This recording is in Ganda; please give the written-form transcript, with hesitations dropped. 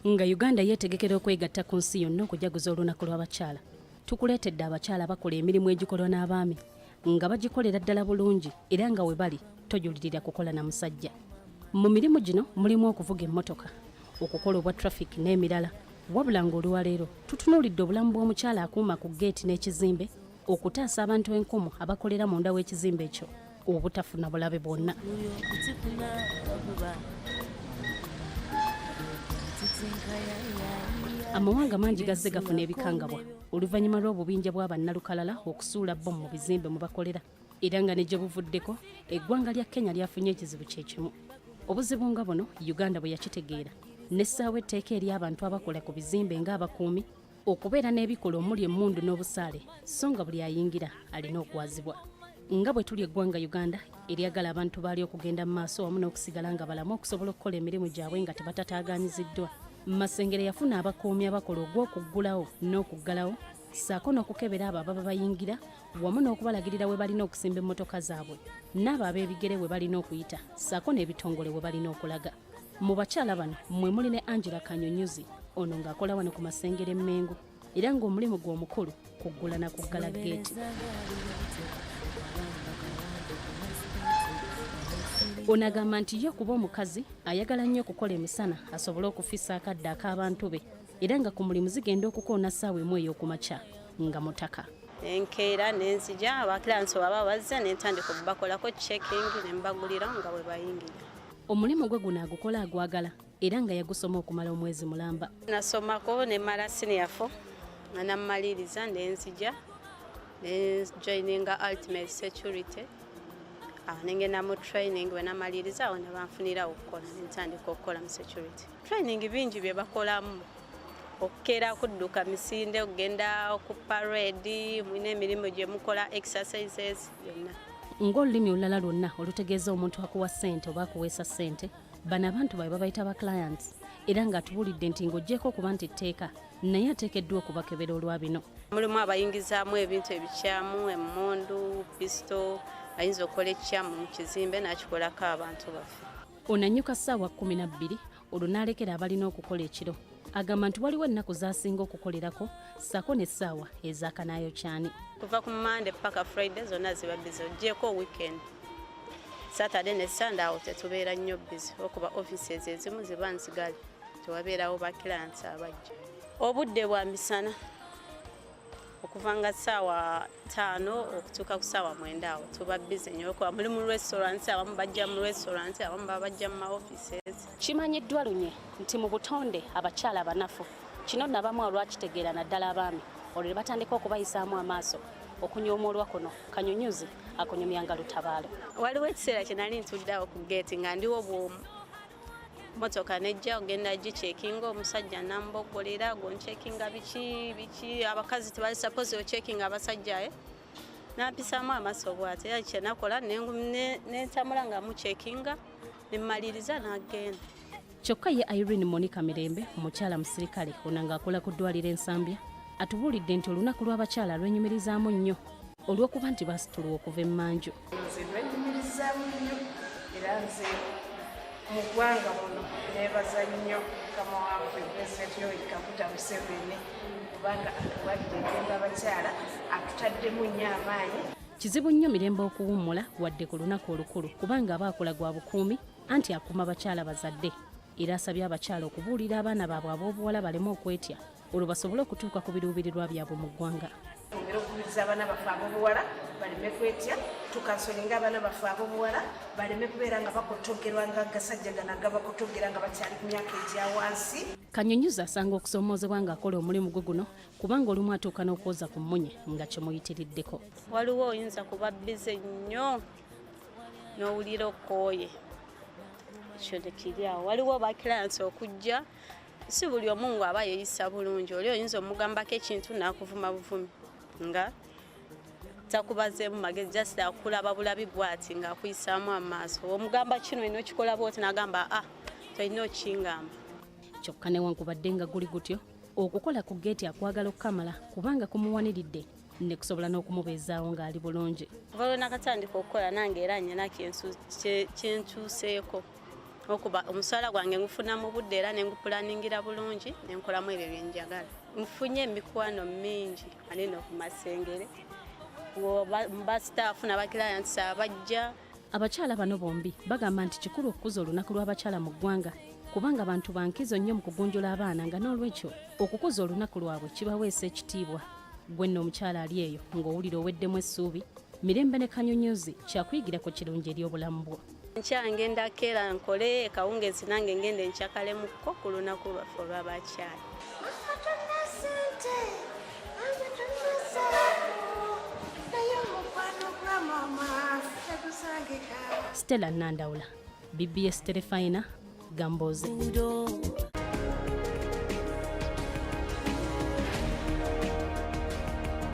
Nga Uganda yeetegekera okwegatta ku nsi yonna okujaguza olunaku lw'abakyala, tukuleetedde abakyala abakola emirimu egikolwa n'abaami nga bagikolera ddala bulungi era nga we bali tojulirira kukola na musajja. Mu mirimu gino mulimu okuvuga emmotoka, okukola obwa traffic n'emirala. Wabula ng'olwaleero tutunuulidde obulamu bw'omukyala akuuma ku ggeeti n'ekizimbe okutaasa abantu enkumu abakolera munda w'ekizimbe ekyo obutafuna bulabe bwonna. Amawanga mangi gazze gafuna ebikangabwa oluvannyuma lw'obubinja bwa bannalukalala okusuula bbomu mu bizimbe mwe bakolera era nga ne gye buvuddeko eggwanga lya Kenya lyafunye ekizibu kye kimu. Obuzibu nga buno Uganda bwe yakitegeera n'essaawo etteeka eri abantu abakola ku bizimbe ng'abakuumi okubeera n'ebikola omuli emmundu n'obusaale so nga buli ayingira alina okwazibwa. Nga bwe tuli eggwanga Uganda eryagala abantu baalyo okugenda mu maaso wamu n'okusigala nga balamu okusobola okukola emirimu gyabwe nga tebatataagaanyiziddwa, Masengere yafuna abakuumi abakola ogw'okuggulawo n'okuggalawo ssaako n'okukebera abo ababa bayingira wamu n'okubalagirira we balina okusimba emmotoka zaabwe n'abo ab'ebigere we balina okuyita ssaako n'ebitongole we balina okulaga. Mu bakyala bano mwe muli ne Angela Kanyonyuzi ono ng'akola wano ku Masengere e Mmengo era ng'omulimu gwe omukulu kuggula na kuggala ggeeti. Ono agamba nti ye okuba omukazi ayagala nnyo okukola emisana asobole okufissa akadde ak'abantu be era nga ku mulimu zigenda okukoona ssaawa emu ey'okumakya nga mutaka. Enkeera nenzija abakiransi baba bazze nentandika okubakolako checking ne mbagulira nga bwe bayingira. Omulimu gwe guno agukola agwagala era nga yagusoma okumala omwezi mulamba. Nasomako ne mala senior 4 nga nammaliriza nenzija ne joininga Ultimate Security nengenda mu training bwe namaliriza awo ne banfunira okukola nentandika okukola mu security. Training bingi bye bakolamu okukeera kudduka misinde okugenda ku parade mulina emirimu gye mukola exercises byonna. Ng'olulimi olulala lwonna olutegeeza omuntu akuwa ssente oba akuweesa ssente, bano abantu baabwe babayita ba clients era ng'atubuulidde nti ng'oggyeeko okuba nti tteeka naye ateekeddwa okubakebera olwa bino. Mulimu abayingizaamu ebintu ebikyamu, emmundu, pisito, ayinza okukola ekikyamu mu kizimbe n'akikolako abantu baffe. Ono annyuka ssaawa 12 olwo n'alekera abalina okukola ekiro. Agamba nti waliwo ennaku z'asinga okukolerako ssaako n'essaawa ez'akanaayokyani. Kuva ku Monday paka Friday zonna ziba busy oggyeko weekend. Saturday ne Sunday awo tetubeera nnyo busy okuba offices ezimu ziba nzigale tewabeerawo ba clients abajja. Obudde bwa misana okuva nga ssaawa 5 okutuuka ku ssaawa 9 awo tuba busy nnyo okuba muli mu restaurants, abamu bajja mu restaurants, abamu baba bajja mu ma offices. Kimanyiddwa lunye nti mu butonde abakyala banafu. Kino nno abamu olwakitegeera naddala abaami olwo ne batandika okubayisaamu amaaso okunyoomolwa kuno Kanyunyuzi akunyumya nga lutabaalo. Waliwo ekiseera kye nali ntudde awo ku ggeeti nga ndiwo bw'omu motoka nejja ogenda gicekinga omusajja namboggolera goncekinga biki biki abakazi tebali suppose ocekinga abasajja nampisaamu amaaso bw'ati era kye nakola nentamula nga mucekinga ne mmaliriza n'agenda. Kyokka ye Irene Monica Mirembe omukyala musirikale ono ng'akola ku ddwaliro e Nsambya atubuulidde nti olunaku lw'abakyala lwenyumirizaamu nnyo olw'okuba nti baasitulwa okuva emmanju. Nze lwenyumirizaamu nnyo era nze mu ggwanga muno neebaza nnyo mukama waffe Pulezidenti Yoweri Kaguta Museveni kubanga atuwadde eddembe abakyala atutaddemu nnyo amaanyi. Kizibu nnyo Mirembe okuwummula wadde ku lunaku olukulu kubanga aba akola gwa bukuumi anti akuuma bakyala bazadde era asabye abakyala okubuulira abaana baabwe ab'obuwala baleme okwetya olwo basobole okutuuka ku biruubirirwa byabwe mu ggwanga. Twongere okukubiriza abaana baffe ab'obuwala baleme kwetya, tukansolinga abaana baffe ab'obuwala baleme kubeera nga bakotogerwa nga agasajja gano agabakotogera nga bakyali ku myaka egya wansi. Kanyunyuzi asanga okusoomoozebwa ng'akola omulimu gwe guno kubanga olumu atuuka n'okwoza ku mmunye nga kimuyitiriddeko. Waliwo oyinza kuba bize nnyo n'owulira okooye ekyo tekiri awo. Waliwo ba clients okujja si buli omu ng'aba yeeyisa bulungi, oli oyinza omugambako ekintu n'akuvuma buvumi nga takubazeemu magezi, just akulaba bulabi bw'ati ng'akuyisaamu amaaso. Omugamba kino olina okikola bw'oti n'agamba ah tolina okingamba. Kyokka newankubadde nga guli gutyo, okukola ku ggeeti akwagala okukamala kubanga kumuwaniridde ne kusobola n'okumubeezaawo ng'ali bulungi. Kuva lwe nakatandika okukola nange era nnina kye ntuuseeko. Okuba omusaala gwange ngufuna mu budde era ne ngupulaningira bulungi ne nkolamu ebyo bye njagala. Nfunye emikwano mingi anene ku Masengere, basitaafu n'abakirayansi abajja. Abakyala bano bombi bagamba nti kikulu okukuza olunaku lw'abakyala mu ggwanga, kubanga bantu bankizo nnyo mu kugunjula abaana, nga n'olwekyo okukuza olunaku lwabwe kibaweesa ekitiibwa. Gwe nno omukyala ali eyo ng'owulira oweddemu essuubi, Mirembe ne Kanyunyuzi kyakuyigirako kirungi eri obulamu bwo. Nkya ngenda keera nkole ekawungezi, nange ngenda enkyakalemukko ku lunaku lwaffe olw'abakyala. Mama tolina ssente, mama tolina zaabu, naye omukwano gwa mama tegusangika. Stella Nandawula, BBS Terefayina, Gamboze.